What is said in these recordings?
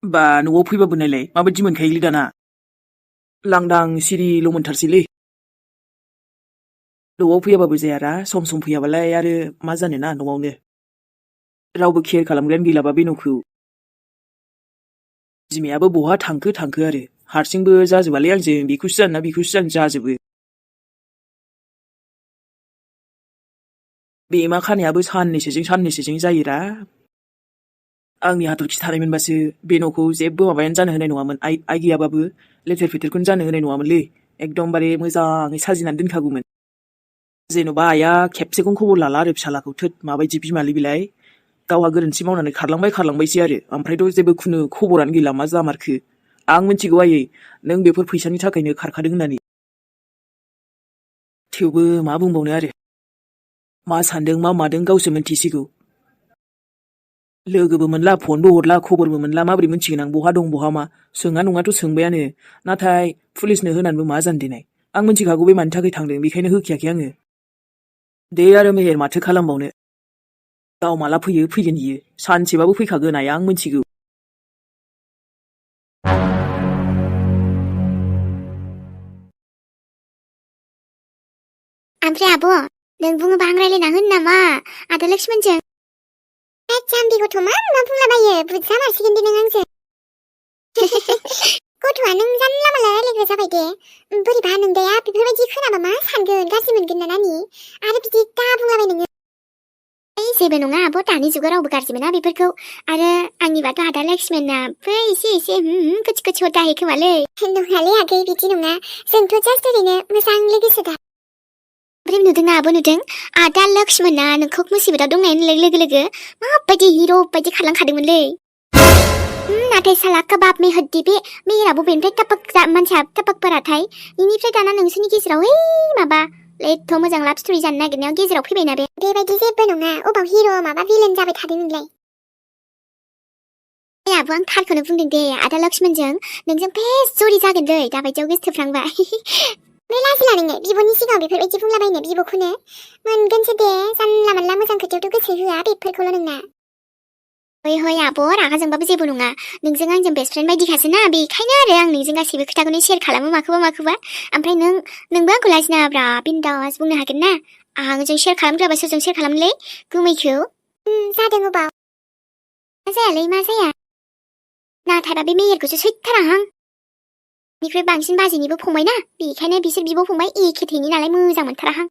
बा न'आव फैबाबो नायलाय माबायदि मोनखायोलै दाना लांदां सिरिल' मोनथारसैलै न'आव फैयाबाबो जायारा सम फैयाबालाय आरो मा जानोना न'आवनो रावबो केयार खालामग्रायानो गैलाबा बे न'खौ बिमायाबो बहा थांखो आरो हारसिंबो जाजोबालै आंजों बेखौसो जानो जाजोबो बे मा खानायाबो साननैसोजों जायोरा आंनि हाथरखि थानायमोनबासो बे न'खौ जेबो माबायानो जानो होनाय नङामोन आइ गैयाबाबो लेथेर फेथेरखौनो जानो होनाय नङामोनलै एकदमबारे मोजाङै साजिनानै दोनखागौमोन जेन'बा आइया खेबसेखौनो खबर लाला आरो फिसालाखौ थोद माबायदि बिमालै बिलाय गावहा गोरोन्थि मावनानै खारलांबायसै आरो ओमफ्रायथ' जेबो खुनु खबरानो गैला मा जामारखो आं मिथिगौ आयै नों बेफोर फैसानि थाखायनो खारखादों होननानै थेवबो मा बुंबावनो आरो मा सानदों मा मादों गावसो मिन्थिसिगौ लोगोबो मोनला फनबो हरला खबरबो मोनला माबोरै मिन्थिगोन आं बहा दं बहा मा सोङा नङाथ' सोंबायानो नाथाय पुलिसनो होनानैबो मा जानो देनाय आं मिथिखागौ बे मानि थाखाय थांदों बेखायनो होखियाखै आङो दे आरो मेहेर माथो खालामबावनो गाव माला फैगोन इयो सानसेबाबो फैखागोन आइया आं मिथिगौ ओमफ्राय आब' नों बुङोबा आं रायलायना होनो नामा आदा लक्ष्मणजों जाम्बि गथ' मा बुंलाबायो बुज्जा मारसिगोन दे नों आंजों गथ'आ नों जानला मानला रायलायग्रा जाबाय दे बोरैबा नोंदाया बेफोरबायदि खोनाबा मा सानगोन गाज्रि मोनगोन ना नानि आरो बिदि दा बुंलाबाय नोङो जेबो नङा आब' दानि जुगाव रावबो गाज्रि मोना बेफोरखौ आरो आंनिबाथ' आदा लक्ष्मणनाबो एसे गोच हरदाहे खोमालै नङालै आगै बिदि नङा जोंथ' जास्ट ओरैनो मोजां लोगोसो दा ओमफ्राय नुदोंना आब' नुदों आदा लक्ष्मणना नोंखौ मुसिबतआव दंनाय लोगो माबायदि हिर' बायदि खारलांखादोंमोनलै नाथाय साला कबाब में हड्डी बे मेरा बबेनिफ्राय मानसिया टपकफोराथाय इनिफ्राय दाना नोंसोरनि गेजेराव है माबा एथ' मोजां लाभ स्ट'रि जानो नागिरनायाव गेजेराव फैबायना बे बेबायदि जेबो नङा अबाव हिर' माबा भिलेन जाबाय थादों नोंलाय आब' आं थारखौनो बुंदों दे आदा लक्ष्मणजों नोंजों बेस्ट जरि जागोन दै दाबायदियाव गोसोथोफ्लांबा बे लाजिला नोङो बिब'नि सिगाङाव बेफोरबायदि बुंलाबायनो बिब'खौनो मोनगोनसो दे जानला मानला मोजां खोथायावथ' गोसो होआ बेफोरखौल' नोंना हय आब' रागा जोंबाबो जेबो नङा नोंजों आंजों बेस्ट फ्रेन्ड बायदिखासो ना बेखायनो आरो आं नोंजों गासैबो खोथाखौनो शेयार खालामो माखौबा ओमफ्राय नोंबो आंखौ लाजिनाङाब्रा बिन्दास बुंनो हागोन ना आंजों शेयार खालामग्राबा सोरजों शेयार खालामलै गुमैखौ जादों अबाव मा जाया नाथायबा बे मेहेरखौसो सैथाराहां निफ्राय बांसिन बाजैनिबो फंबाय ना बेखायनो बिसोर बिब' फंबाय एखे थैनि नालाय मोजां मोनथाराहां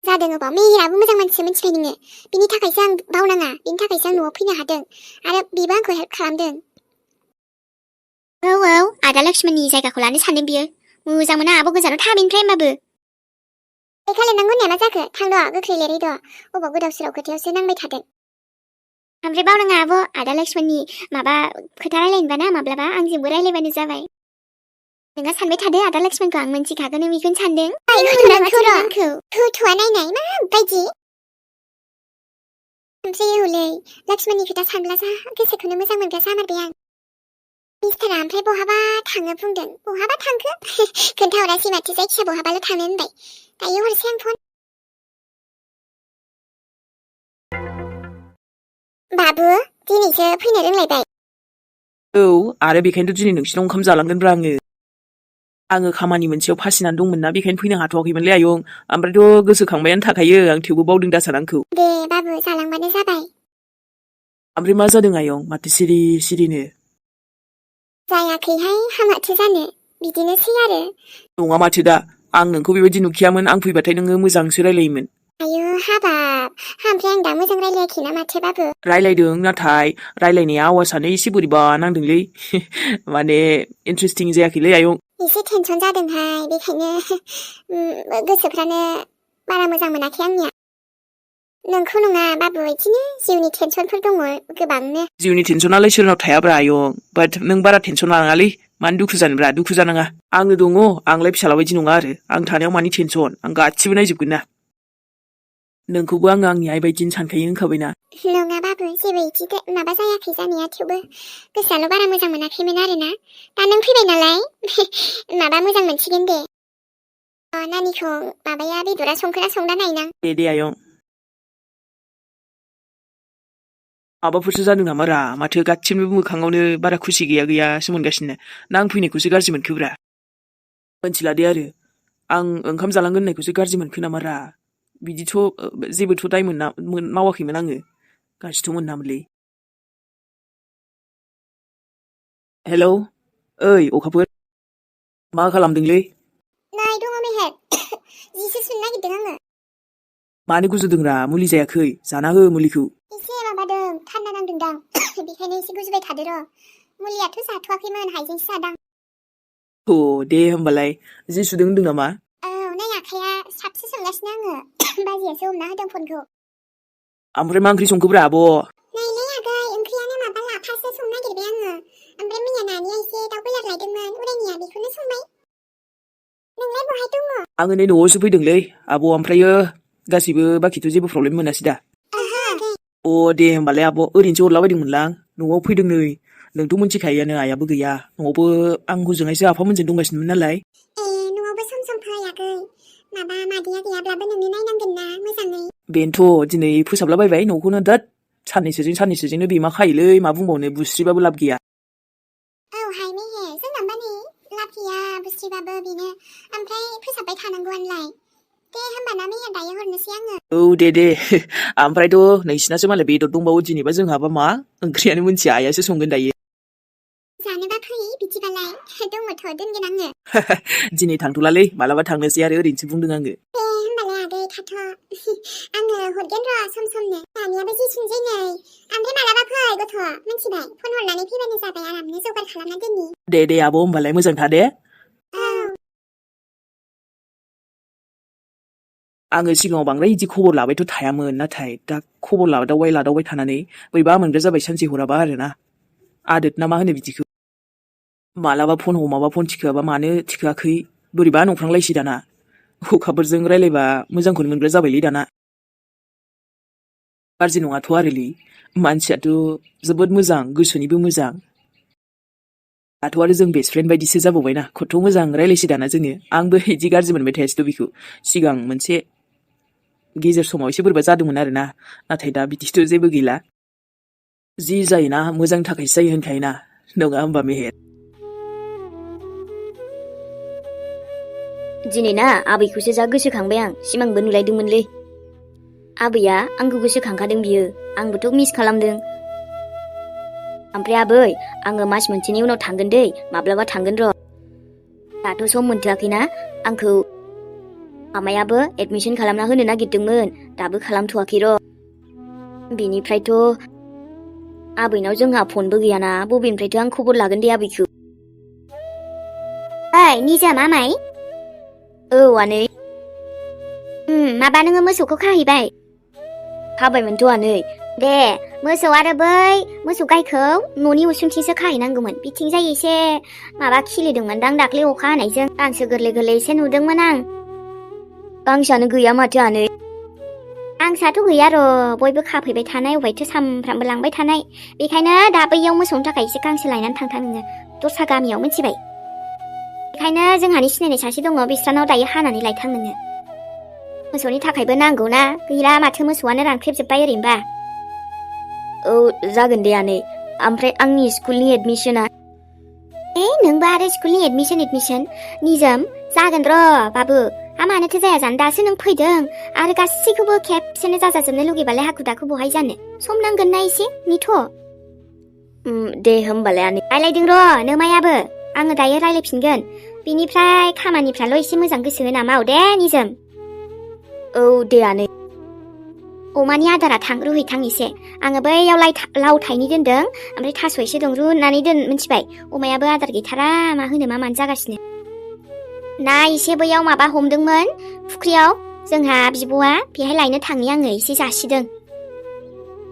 जादों अबाव मेहेराबो मोजां मानसिसो मिथिबाय नोङो बिनि थाखायसो आं बावनाङा बिनि थाखायसो आं न'आव फैनो हादों आरो बिबो आंखौ हेल्प खालामदों औ आदा लक्ष्मणनि जायगाखौ लानो सानदों बियो मोजां मोना आब' गोजानाव थाबैनिफ्राय होमबाबो लेखा लिरनांगौ होननाया मा जाखो थांद' गोख्रै लिरै द' अबाव गोदाव सोराव खोथायावसो नांबाय थादों ओमफ्राय बावनाङा आब' आदा लक्ष्मणनि माबा खोथा रायलायनोबा ना माब्लाबा आंजोंबो रायलायबानो जाबाय नोंहा सानबाय थादो आदा लक्ष्मणखौ आं मिन्थिखागोन नों बेखौनो सानदों गथ'आ नायनाय माबायदि ओमफ्राय हले लक्ष्मणनि खोथा सानब्ला जा गोसोखौनो मोजां मोनग्रा जामारबाय आं मिस्टारा ओमफ्राय बहाबा थाङो बुंदों बहाबा थांखो खोन्थाहरासै माथो जायखिया बहाबाल' थाङो होनबाय दायो हरसै आं फन बाबु दिनैसो फैनो रोंलायबाय औ आरो बेखायनोथ' दिनै नोंसिनाव ओंखाम जालांगोनब्रा आङो खामानि मोनसेयाव फासिनानै दंमोन ना बेखायनो फैनो हाथ'वाखैमोनलै आयं ओमफ्रायथ' गोसोखांबायानो थाखायो आं थेवबो बावदों दासान आंखौ दे बाबु जालांबानो जाबाय ओमफ्राय मा जादों आयं माथो सिरिनो जायाखैहाय हामाथो जानो बिदिनोसै आरो नङा माथो दा आं नोंखौ बेबायदि नुखियामोन आं फैबाथाय नोङो मोजांसो रायलायोमोन आयु हाबाब ओमफ्राय आं दा मोजां रायलायाखै ना माथो बाबु रायलायदों नाथाय रायलायनाया आवाजानो एसे बोरैबा नांदोंलै माने इन्टारेस्टिं जायाखैलै आयं एसे टेनसन जादोंहाय बेखायनो गोसोफ्रानो बारा मोजां मोनाखै आंनिया नोंखौ नङा बाबु बिदिनो जिउनि टेनसनफोर दङ गोबांनो जिउनि टेनसनालाय सोरनाव थायाब्रा आयं बाट नों बारा टेनसन लानाङालै मानो दुखु जानोब्रा दुखु जानाङा आंनो दङ आंलाय फिसाला बायदि नङा आरो आं थानायाव मानि टेनसन आं गासिबो नायजोबगोन ना नोंखौबो आङो आंनि आइ बायदिनो सानखायो होनखाबायना नङा बाबु जेबो इदि माबा जायाखै जानाया थेवबो गोसोआल' बारा मोजां मोनाखैमोन आरोना दा नों फैबाय नालाय माबा मोजां मोनसिगोन दे नानिखौ माबाया बेदरा संखोना संना नायनां दे आयं माबाफोरसो जादों नामा रा माथो गासिनिबो मोखाङावनो बारा खुसि गैयासो मोनगासिनो ना आं फैनायखौसो गाज्रि मोनखोब्रा मोनथिला दे आरो आं ओंखाम जालांगोन होननायखौसो गाज्रि मोनखो नामा रा बिदिथ' जेबोथ' दाय मावाखैमोन आङो गाज्रिथ' मोनामोनलै हेलौ ओइ अखाफोर मा खालामदोंलै नै दङ मेहेर जिसो सुनो नागिरदों आङो मानो गुजुदोंरा मुलि जायाखै जाना हो मुलिखौ एसे माबादों थान्दा नांदोंदां बेखायनो एसे गुजुबाय थादो र' मुलियाथ' जाथ'वाखैमोन हाइजेंसो जादां दे होमबालाय जि सुदों होनदों नामा औ नै आखाया साबसो सोंगासिनो आङो बाजैयासो हमना होदों फनखौ ओमफ्राय मा ओंख्रि संखोब्रा आब' नैलै आगै ओंख्रियानो माबा लाफासो संनो नागिरबाय आङो ओमफ्राय मैया नानिया एसे दाउ बेदर लायदोंमोन उरायनिया बेखौनो संबाय नोंलाय बहाय दङ आङो नै न'आवसो फैदोंलै आब' ओमफ्रायो गासैबो बाखिथ' जेबो प्रब्लेम मोनासै दा ओहो आगै दे होमबालाय आब' ओरैनोसो हरलाबायदोंमोनलां न'आव फैदों नै नोंथ' मिथिखायोआनो आइयाबो गैया न'आवबो आं हजोंहायसो आफामोनजों दंगासिनोमोन नालाय न'आवबो सम सम फै आगै माबा मादैया गैयाब्लाबो नोंनो नायनांगोन ना मोजाङै बेनोथ' दिनै फोसाबलाबायबाय न'खौनो दोद साननैसोजोंनो बेमा खायोलै मा बुंबावनो बुस्रिबाबो लाब गैया हाय मेहेर जोंनाबा नै लाब गैया बुस्रिबाबो बेनो ओमफ्राय फोसाबबाय थानांगौआनोलाय दे होमबाना मेहेर दायो हरनोसै आङो दे ओमफ्रायथ' नोंसिनासो मालाय बेदर दंबावो दिनैबा जोंहाबा मा ओंख्रियानो मोनथिया आइयासो संगोन दायो जानोबा फै बिदिबालाय दङथ' दोनगोन आङो दिनै थांथ'लालै मालाबा थांनोसै आरो ओरैनोसो बुंदों आङो दे होमबालाय आगै थाथ' आङो हरगोन र' सम समनो दानियाबो जि सुनसै नै ओमफ्राय मालाबा फै गथ' मिथिबाय फन हरनानै फैबानो जाबाय आरामनो जगार खालामना दोननि दे आब' होमबालाय मोजां था दे आङो सिगाङाव बांद्राय इदि खबर लाबायथ' थायामोन नाथाय दा खबर लादावबाय थानानै बोरैबा मोनग्रा जाबाय सानसे हराबा आरोना आदोत ना मा होनो बिदिखौ मालाबा फन हमाबा फन थिखोआबा मानो थिखोआखै बोरैबा नंफ्रांलायसै दाना अखाफोरजों रायलायबा मोजांखौनो मोनग्रा जाबायलै दाना गाज्रि नङाथ' आरोलै मानसियाथ' जोबोद मोजां गोसोनिबो मोजां दाथ' आरो जों बेस्ट फ्रेन्ड बायदिसो जाबावबायना खथ' मोजां रायलायसै दाना जोङो आंबो इदि गाज्रि मोनबाय थायासैथ' बेखौ सिगां मोनसे गेजेर समाव एसे बोरैबा जादोंमोन आरोना नाथाय दा बिदिथ' जेबो गैला जि जायोना मोजांनि थाखायसो जायो होनखायोना नङा होमबा मेहेर दिनै ना आबैखौसो जा गोसोखांबाय आं सिमांबो नुलायदोंमोनलै आबैया आंखौ गोसोखांखादों बियो आंबोथ' मिस खालामदों ओमफ्राय आबै आङो मास मोनसेनि उनाव थांगोन दै माब्लाबा थांगोन र' दाथ' सम मोनथ'आखैना आंखौ आमायाबो एडमिसन खालामना होनो नागिरदोंमोन दाबो खालामथ'आखै र' बेनिफ्रायथ' आबैनाव जोंहा फनबो गैयाना बबेनिफ्रायथ' आं खबर लागोन दे आबैखौ ओइ निजा मामाय आनै माबा नोङो मोसौखौ खाहैबाय खाबायमोनथ' आनै दे मोसौ आरो बै मोसौ गायखौ न'नि उसुंथिंसो खाहैनांगौमोन बिथिंजाय एसे माबा खिलिदोंमोनदां दाख्लै अखा हानायजों गांसो गोरलै गोरलै एसे नुदोंमोन आं गांसोआनो गैया माथो आनै गांसोआथ' गैया र' बयबो खाफैबाय थानाय अबायथो सामफ्रामबो लांबाय थानाय बेखायनो दा बैयाव मोसौनि थाखाय एसे गांसो लायनानै थांथां नोङो दस्रा गामियाव मिथिबाय बेखायनो जोंहानि सिनायनाय सासे दङ बिस्रानाव दायो हानानै लायथां नोङो मोसौनि थाखायबो नांगौ ना गैला माथो मोसौआनो रानख्रेबजोब्बाय ओरैनोबा जागोन दे आनै ओमफ्राय आंनि स्कुलनि एडमिसना नोंबो आरो स्कुलनि एडमिसन निजोम जागोन र' बाबु मानोथो जाया जानो दासो नों फैदों आरो गासैखौबो खेबसेनो जाजाजोबनो लुगैबालाय हाखु दाखु बहाय जानो सम नांगोन ना एसे निथ' दे होमबालाय आनै रायलायदों र' नोमायाबो आङो दायो रायलायफिनगोन बिनिफ्राय खामानिफ्राल' एसे मोजां गोसो होना माव दे निजोम दे आनै अमानि आदारा रुहैथां एसे आङो बैयाव लाव थाइनै दोनदों ओमफ्राय थास' एसे दं रुनानै दोन मिथिबाय अमायाबो आदार गैथारा मा होनो मा मानो जागासिनो ना एसे बैयाव माबा हमदोंमोन फुख्रियाव जोंहा बिब'आ बेहाय लायनो थाङो आङो एसे जासिदों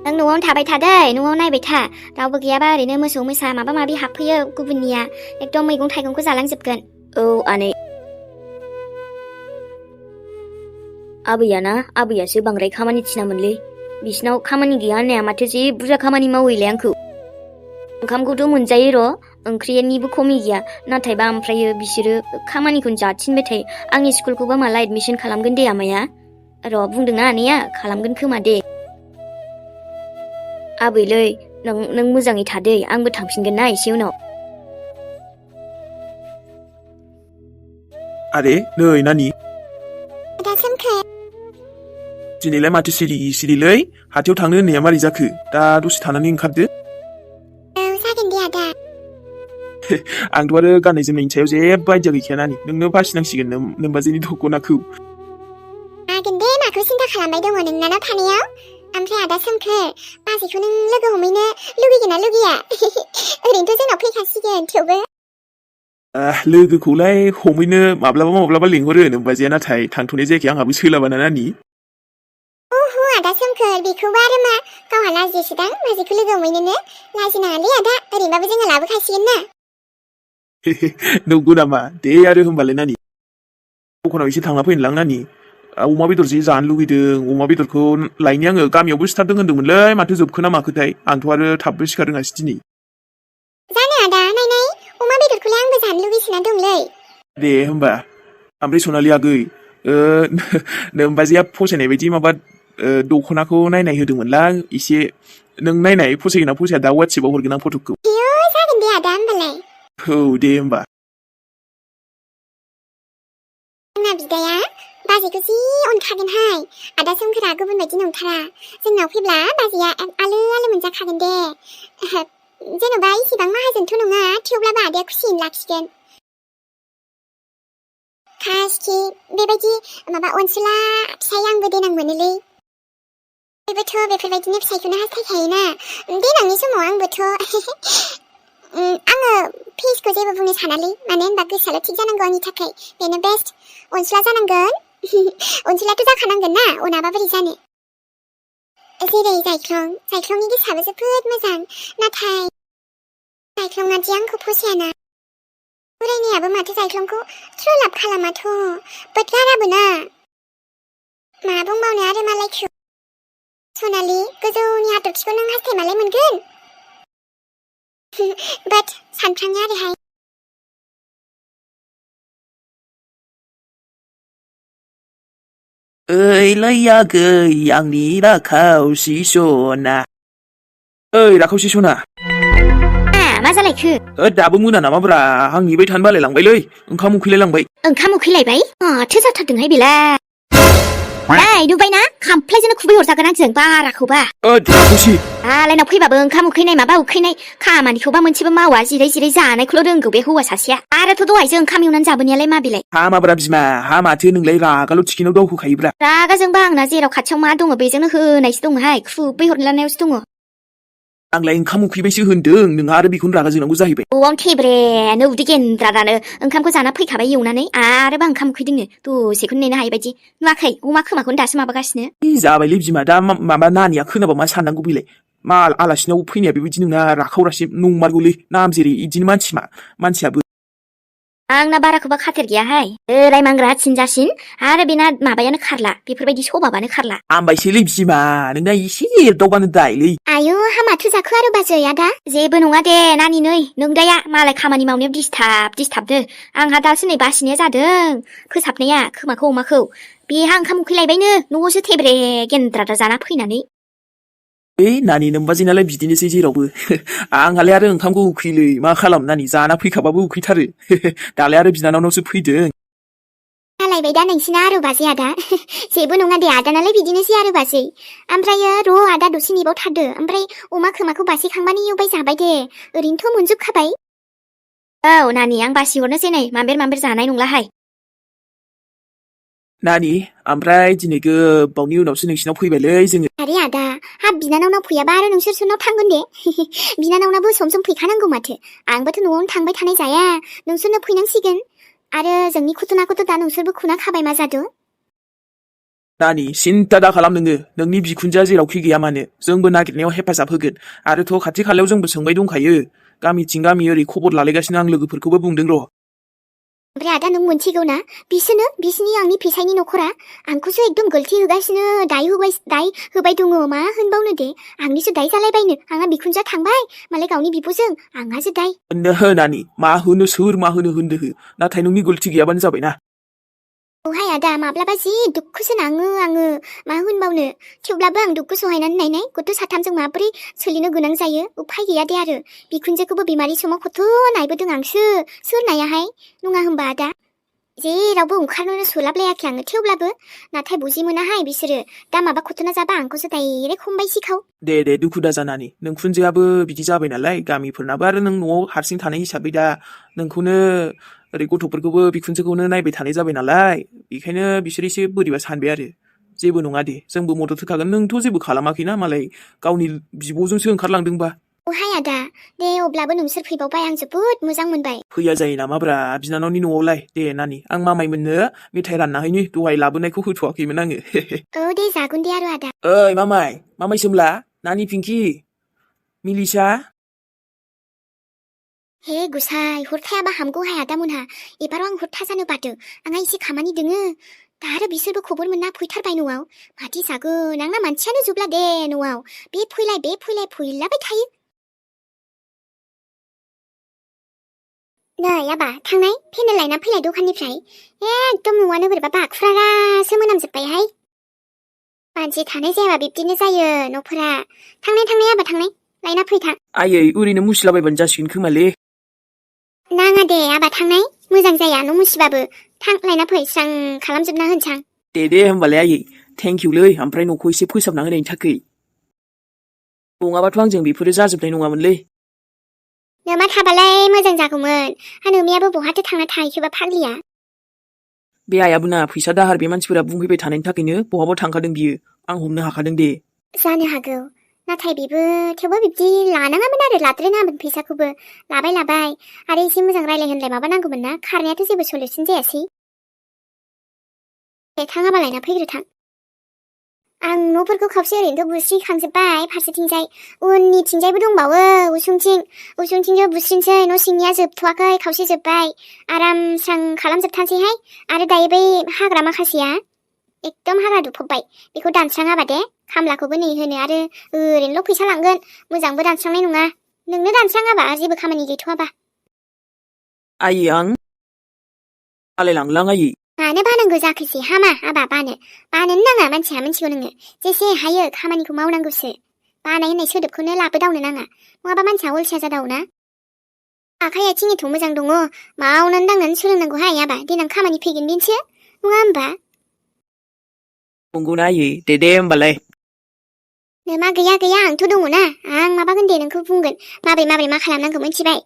नों न'आवनो थाबाय था दै न'आव नायबाय था रावबो गैयाबा ओरैनो मोसौ मोसा माबा माबि हाबफैयो गुबुननिया एकदम मैगं थाइगंखौ जालांजोबगोन आनै आबैयासो बांद्राय खामानि थिनामोनलै बिसिनाव खामानि गैया होननाया माथो जि बुरजा खामानि मावैलाय आंखौ ओंखामखौथ' मोनजायो र' ओंख्रिनिबो खमि गैया नाथायबा ओमफ्रायो बिसोरो खामानिखौनो जाथिनबाय थायो आंनि स्कुलखौबा माला एडमिसन खालामगोन दे आमाया र' बुंदोंना आनैया खालामगोन खोमा दे आबैलै नों मोजाङै थादै आंबो थांफिनगोन ना एसे उनाव आरे नै नानि आदा सोमखोर दिनैलाय माथो सिरिलै हाथायाव थांनो होननाया मारै जाखो दा दसे थानानै ओंखारदो औ जागोन दे आदा आंथ' आरो गाननाय जोमनायनि सायाव जेबो आइडिया गैखाया नानि नोंनो बासिनांसिगोन नोमबाजैनि दख'नाखौ जागोन दे माखौ सिन्था खालामबाय दङ नोंनानाव थानायाव ओमफ्राय आदा सोमखोर बाजैखौ नों लोगो हमहैनो लुगैगोन ना लुगैया ओरैनोथ' जोंनाव फैखासिगोन थेवबो लोगोखौलाय हमहैनो माब्लाबा लिंहरो नोमबाजैया नाथाय थांथ'नाय जायाखै आंहाबो सोलाबाना नानि ओहो आदा सोमखोर बेखौबा आरो मा गावहा लाजियोसोदां बाजैखौ लोगो हमहैनोनो लाजिनाङालै आदा ओरैनोबाबो जोङो लाबोखासिगोन ना नंगौ नामा दे आरो होमबालाय नानि दखानाव एसे थांना फैनोलां नानि अमा बेदर जे जानो लुगैदों अमा बेदरखौ लायनि आङो गामियावबो सिथारदों होन्दोंमोनलै माथो जोबखोना माखोथाय आंथ' आरो थाबबो सिखार रोङासै दिनै जानो आदा नायनाय अमा बेदरखौलाय आंबो जानो लुगैसोना दंलै दे होमबा ओमफ्राय सनालि आगै नोमबाजैया फसायनाय बायदि माबा दख'नाखौ नायनाय होदोंमोनलां एसे नों नायनाय फसायगोन ना फसाया दा वाट्सएपाव हरगोन आं फट'खौ आयौ जागोन दे आदा होमबालाय औ दे होमबा आंना बिदाया बाजैखौ जि अनखागोनहाय आदा सोमखोरा गुबुन बायदि नंथारा जोंनाव फैब्ला बाजैया आलो मोनजाखागोन दे जेन'बा इसेबां माहाजोनथ' नङा थेवब्लाबो आदाया खुसियैनो लाखिगोन खासखि बेबायदि माबा अनसुला फिसाय आंबो देनां मोनोलै बेबोथ' बेफोरबायदिनो फिसायखौनो हास्थायखायोना देनांनि समाव आंबोथ' आङो फेसखौ जेबो बुंनो सानालै मानो होनबा गोसोआल' थिग जानांगौ आंनि थाखाय बेनो बेस्ट अनसुला जानांगोन अनसुलाथ' जाखानांगोन ना उनाबा बोरै जानो जेरै जायख्लंनि गोसोआबो जोबोद मोजां नाथाय जायख्लंआदि आंखौ फसायाना फरायनायाबो माथो जायख्लंखौ ट्रलाप खालामाथ' बोदगाराबो ना मा बुंबावनो आरो मालायखौ सनालि गोजौनि हाथरखिखौ नों हास्थायमालाय मोनगोन बाट सानफ्राङो आरोहाय ओइलै आगै आंनि राखावसि सना ओइ राखावसि सना मा जालायखो दाबो मोना नामाब्रा आं नेबाय थानो बालाय लांबायलै ओंखाम उखैलायलांबाय ओंखाम उखैलायबाय माथो जाथारदोंहाय बेलाय नुबायना खामफ्लायजोंनो खुबै हरजागोन आंजों बाराखौबा राखावसि आलायनाव फैबाबो ओंखाम उखैनाय माबा उखैनाय खामानिखौबा मोनसेबो मावा जिराय जानायखौल' रोंगौ बे हौवा सासेया आरोथ' दहायसो ओंखाम एवनानै जाबोनायालाय मा बेलाय हामाब्रा बिमा हा माथो नोंलाय रागाल' थिखिनाव दावखोखायोब्रा रागाजोंबा आंना जेराव खाथियाव मा दङ बेजोंनो होनायसो दङहाय खुबै हरलानायावसो दङ आंलाय ओंखाम उखैबायसो होनदों नोंहा आरो बेखौनो रागा जोंनांगौ जाहैबाय न'आवनो थेब्रेनो उदै गेन्द्रानो ओंखामखौ जाना फैखाबाय एवनानै आरोबा ओंखाम उखैदोंनो दसेखौनो नेनो हायै बायदि नुवाखै अमा खोमाखौनो दासो माबागासिनो जाबायलै बिमा दा माबा नानिया खोनाबा मा साननांगौ बेलाय मा आलासिनाव फैनाया बेबायदि नोंना राखावरासि नंमारगौलै नाम जेरै इदिनो मानसियाबो आंना बाराखौबा खाथेर गैयाहाय रायमांग्रा थिनजासिन आरो बेना माबायानो खारला बेफोरबायदि सभाबानो खारला आमबायसोलै बिमा नोंना एसे एरदावबानो दायलै आयौ हामाथो जाखो आरो बाजै आदा जेबो नङा दे नानि नै नोंदाया मालाय खामानि मावनायाव दिसथाबदो आंहा दासो नै बासिनाया जादों फोसाबनाया खोमाखौ अमाखौ बेहा ओंखाम उखैलायबायनो न'आवसो थेब्रे गेन्द्राद्रा जाना फैनानै ओइ नानि नोमबाजैनालाय बिदिनोसै जेरावबो आंहालाय आरो ओंखामखौ उखैलै मा खालाम नानि जाना फैखाबाबो उखैथारो दालाय आरो बिनानावनावसो फैदों जालायबाय दा नोंसिना आरो बाजै आदा जेबो नङा दे आदानालाय बिदिनोसै आरो बाजै ओमफ्रायो र' आदा दसे नेबावथारदो ओमफ्राय अमा खोमाखौ बासिखांबानो एवबाय जाबाय दे ओरैनोथ' मोनजोबखाबाय औ नानि आं बासिहरनोसै नै मामबेर जानाय नंलाहाय नानि ओमफ्राय दिनै गोबावनि उनावसो नोंसिनाव फैबायलै जोङो आरे आदा हाब बिनानावनाव फैयाबा आरो नोंसोर सोरनाव थांगोन दे बिनानावनाबो सम फैखानांगौ माथो आंबोथ' न'आवनो थांबाय थानाय जाया नोंसोरनो फैनांसिगोन आरो जोंनि खुथुनाखौथ' दा नोंसोरबो खुना खाबाय मा जादों नानि सिन्था दा खालाम नोङो नोंनि बिखुनजोआ जेरावखि गैया मानो जोंबो नागिरनायाव हेफाजाब होगोन आरोथ' खाथि खालायाव जोंबो सोंबाय दंखायो गामिथिं गामि ओरै खबर लालायगासिनो आं लोगोफोरखौबो बुंदों र' ओमफ्राय आदा नों मोनथिगौ ना बिसिनि आंनि फिसायनि न'खरा आंखौसो एकदम गलथि होगासिनो दाय होबाय दङ मा होनबावनो दे आंनिसो दाय जालायबायनो आंहा बिखुनजोआ थांबाय मालाय गावनि बिब'जों आंहासो दाय नानि मा होनो सोर मा होनो होनदो नाथाय नोंनि गलथि गैयाबानो जाबायना हाय आदा माब्लाबा जि दुखुसो नाङो आङो मा होनबावनो थेवब्लाबो आं दुखु सहायनानै नायनाय गथ' साथामजों माबोरै सोलिनो गोनां जायो उफाय गैया दे आरो बिखुनजोखौबो बिमारि समाव खथ' नायबोदों आंसो सोर नायाहाय नङा होमबा आदा जेरावबो ओंखारनोनो सोलाबलायाखै आङो थेवब्लाबो नाथाय बुजि मोनाहाय बिसोरो दा माबा खथ'ना जाबा आंखौसो डाइरेक्ट हमबाय सिखाव दे दुखु दा जानानै नों खुनजोआबो बिदि जाबाय नालाय गामिफोरनाबो आरो नों न'आव हारसिं थानाय हिसाबै दा नोंखौनो ओरै गथ'फोरखौबो बिखुनजोखौनो नायबाय थानाय जाबाय नालाय बेखायनो बिसोर एसे बोरैबा सानबाय आरो जेबो नङा दे जोंबो मदद होखागोन नोंथ' जेबो खालामाखैना मालाय गावनि बिब'जोंसो ओंखारलांदोंबा हाय आदा दे अब्लाबो नोंसोर फैबावबाय आं जोबोद मोजां मोनबाय फैया जायो नामाब्रा बिनानावनि न'आवलाय दे नानि आं मामायमोननो मेथाइ रानना हैनि दहाय लाबोनायखौ होथ'वाखैमोन आङो औ दे जागोन दे आरो आदा ओइ मामाय सोमला नानि पिंकि मिलिसा हे गुसाय हरथायाबा हामगौहाय आदामोनहा एबाराव आं हरथाजानो बादो आंहा एसे खामानि दोङो दा आरो बिसोरबो खबर मोनना फैथारबाय न'आव माथो जागोन आंना मानसियानो जोबला दे न'आव बे फैलाय फैलाबाय थायो नै आबा थांनाय पेनेल लायना फैलाय दखाननिफ्राय एकदम न'आनो बोरैबा बाखुरारासो मोनामजोब्बायहाय मानसि थानाय जायाबा बिब्दिनो जायो न'फोरा थांनाय आबा थांनाय लायना फैथा आयै ओरैनो मुसिलाबायबानो जासिगोन खोमालै नाङा दे आबा थांनाय मोजां जाया न' मुसिबाबो थां लायना फै स्रां खालामजोबना होनसां दे होमबालाय आयै थेंक इउलै ओमफ्राय न'खौ एसे फोसाबना होनायनि थाखै नङाबाथ' आंजों बेफोरो जाजोबनाय नङामोनलै नोमा थाबालाय मोजां जागौमोन नोमियाबो बहाथो थांना थाहैखोबा फाग्लिया बे आइयाबो ना फैसा दाहार बे मानसिफोरा बुंफैबाय थानायनि थाखायनो बहाबा थांखादों बियो आं हमनो हाखादों दे जानो हागौ नाथाय बेबो थेवबो बिब्दि लानाङामोन आरो लाद्रायनाङामोन फैसाखौबो लाबाय आरो एसे मोजां रायलाय होनलाय माबानांगौमोन ना खारनायाथ' जेबो सलिउसन जायासै दे थाङाबा लायना फैग्रो थां आं न'फोरखौ खावसे ओरैनोथ' बुस्रिखांजोब्बाय फारसेथिंजाय उननिथिंजायबो दंबावो उसुंथिंजो बुस्रिनोसै न' सिंनिया जोबथ'वाखै खावसे जोब्बाय आराम स्रां खालामजोबथानोसैहाय आरो दायो बै हाग्रा माखासेया एकदम हाग्रा दुफबबाय बेखौ दानस्राङाबा दे खामलाखौबो नै होनो आरो ओरैनोल' फैसा लांगोन मोजांबो दानस्रांनाय नङा नोंनो दानस्राङाबा जेबो खामानि गैथ'वाबा आयै आं आलायलांलां आयै मानो बानांगौ जाखोसै हामा आबा बानोनो नाङा मानसिया मिथिगौ नोङो जेसे हायो खामानिखौ मावनांगौसो बानाय होननाय सोदोबखौनो लाबोदावनो नाङा नङाबा मानसिया अलसिया जादावोना आखाइ आथिं एथ' मोजां दङ मावनानै दांनानै सोलोंनांगौहाय आबा देनां खामानि फैगोन बेनोसो नङा होमबा नंगौना आयै दे होमबालाय नोमा गैया आंथ' दङना आं माबागोन दे नोंखौ बुंगोन माब्रै मा खालामनांगौ मिथिबाय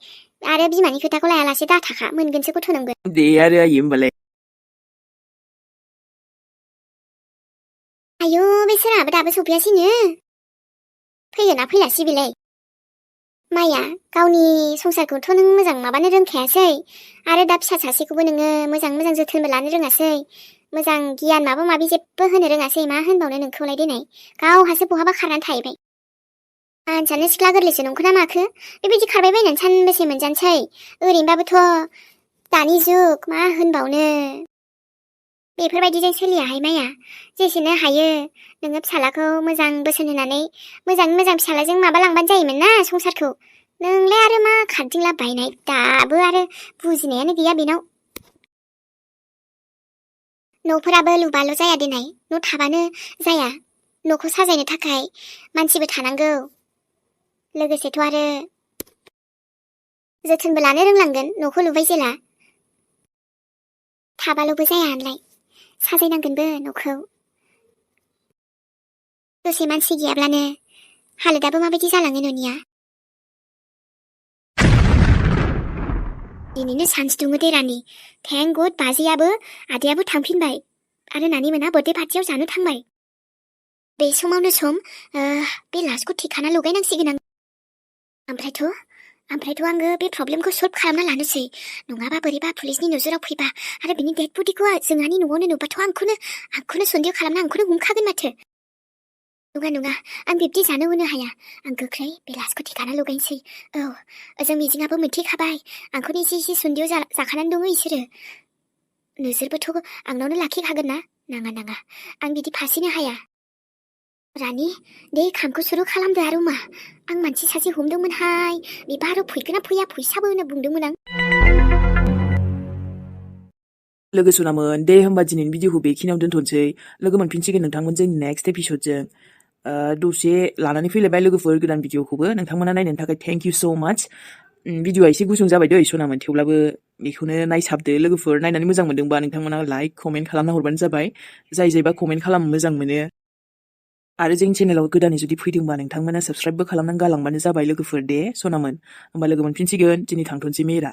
आरो बिमानि खोथाखौ लायालासे दाथाखा मोनगोनसो गथ' नोंबो दे आरो आयै होमबालाय आयौ बे सोराबो दाबो सफैयासैनो फैगोना फैलासै बेलाय माया गावनि संसारखौथ' नों मोजां माबानो रोंखायासै आरो दा फिसा सासेखौबो नोङो मोजां जोथोनबो लानो रोङासै मोजां गियान माबा माबि जेबो होनो रोङासै मा होनबावनो नोंखौलाय देनाय गावहासो बहाबा खारनानै थाहैबाय मानसियानो सिख्ला गोरलैसो नंखौना माखो बेबायदि खारबाय बायनानै सानबेसे मोनजानोसै ओरैनोबाबोथ' दानि जुग मा होनबावनो बेफोरबायदिजों सोलियाहाय माया जेसेनो हायो नोङो फिसालाखौ मोजां बोसोन होनानै मोजां फिसालाजों माबालांबानो जायोमोन ना संसारखौ नोंलाय आरो मा खारदिंला बायनाय दाबो आरो बुजिनायानो गैया बेनाव न'फोराबो लुबाल' जाया देनाय न' थाबानो जाया न'खौ साजायनो थाखाय मानसिबो थानांगौ लोगोसेथ' आरो जोथोनबो लानो रोंलांगोन न'खौ लुबाय जेला थाबाल'बो जाया होनलाय साजायनांगोनबो न'खौ दसे मानसि गैयाब्लानो हालोदाबो माबायदि जालाङो न'निया दिनैनो सान्स दुङो दे रानि थेंक गड बाजैयाबो आदायाबो थांफिनबाय आरो नानि मोना बर्थडे पार्टियाव जानो थांबाय बे समावनो सम बे लास्टखौ थिखाना लगायनांसिगोन आं ओमफ्रायथ' आङो बे प्रब्लेमखौ सल्भ खालामना लानोसै नङाबा बोरैबा पुलिसनि नोजोराव फैबा आरो बिनि डेड बडिखौ जोंहानि न'आवनो नुबाथ' आंखौनो सन्देह खालामना आंखौनो हमखागोन माथो नङा आं बिब्दि जानो होनो हाया आं गोख्रै बे लास्टखौ थिखाना लगायनोसै औ ओजों मिजिङाबो मोनथिखाबाय आंखौनो एसे सन्देह जाखानानै दङ इसोरो नोजोरबोथ' आंनावनो लाखिखागोन ना नाङा आं बिदि फासिनो हाया रानि दे खामखौ सुरु खालामदो आरो मा आं मानसि सासे हमदोंमोनहाय बिबा आरो फैगोना फैया फैसाबो होनो बुंदोंमोन आं लोगो सनामोन दे होमबा दिनैनि भिडिअखौ बेखिनियाव दोनथ'नोसै लोगो मोनफिनसिगोन नोंथांमोन जोंनि नेक्स्ट एपिसडजों दसे लानानै फैलायबाय लोगोफोर गोदान भिडिअखौबो नोंथांमोना नायनायनि थाखाय थेंक इउ सो माच भिडिअआ एसे गुसुं जाबाय दै सनामोन थेवब्लाबो बेखौनो नायसाबदो लोगोफोर नायनानै मोजां मोनदोंबा नोंथांमोना लाइक कमेन्ट खालामना हरबानो जाबाय जायबा कमेन्ट खालामनो मोजां मोनो आरो जोंनि चेनेलाव गोदानै जुदि फैदोंबा नोंथांमोना साबस्क्राइबबो खालामनानै गालांबानो जाबाय लोगोफोर दे सनामोन होमबा लोगो मोनफिनसिगोन दिनै थांथ'नोसै मेरा